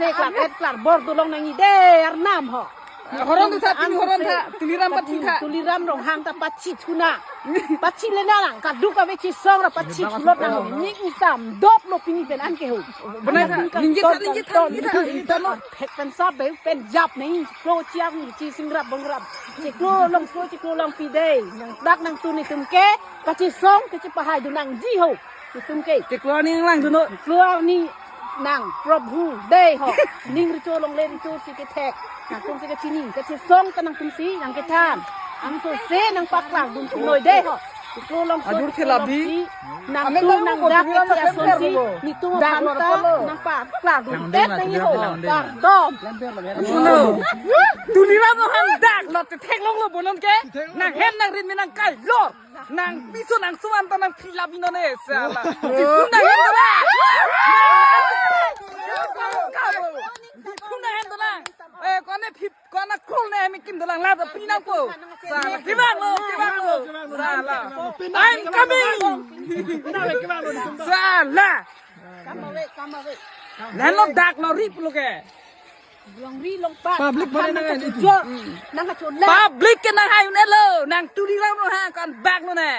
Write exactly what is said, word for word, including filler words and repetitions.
Te klar et klar bor dolong nangji de arnam ho. Horon ta, pini horon ta, Tuliram pathi ta. Tuliram Ronghang ta pachi thuna. Pachi le nang kaduk ave chisong ra pachi thulot nang ning isam dop lo pini pen an ke ho. Benai ta, ningje ta, ningje ta, ningje ta, ningje ta. Thek pen sap be pen jap nang klo chiang ni chi singrap bongrap. Chiklo longso chiklo longpi de. Nangdak nangtun itum ke kachisong kachipahai dun nangji ho. Itum ke. Chiklo arni nanglang dunnon. Chiklo arni nang Prabhu de ho. Ning recho longle recho si kethek. Nangtum si kachini, kachisong ta nangtum si nangkethan. Angsose nangpaklang dun tum noi de ho. Chiklo longso, ajur chiklo thelabi. Longsi, nangtum nangdak keti asonsi, netum aphan ta nangpaklang dun tet nangji ho. Kardom. Suno. Tuliram aphan dak lo thek longlo bonon ke. Nanghem nangrin me nangkai lor. Nang piso nang suan ta nang phila bino ne sala. Diphu nanghem dolang. Diphu nanghem dolang. Eh, kone phip, kone khul ne mi kim dolang la da pinang po. Sala, kevang lo, kevang lo. Sala. I'm coming. Sala. Come away, come away. Lahenlo dak lo ri pulo ke. Longri longpat. Public aphan mana nang nang kachojor, nang kacholang. Public ke nang hai un-elo, nang Tuliram lo ha, kan bak lo ne.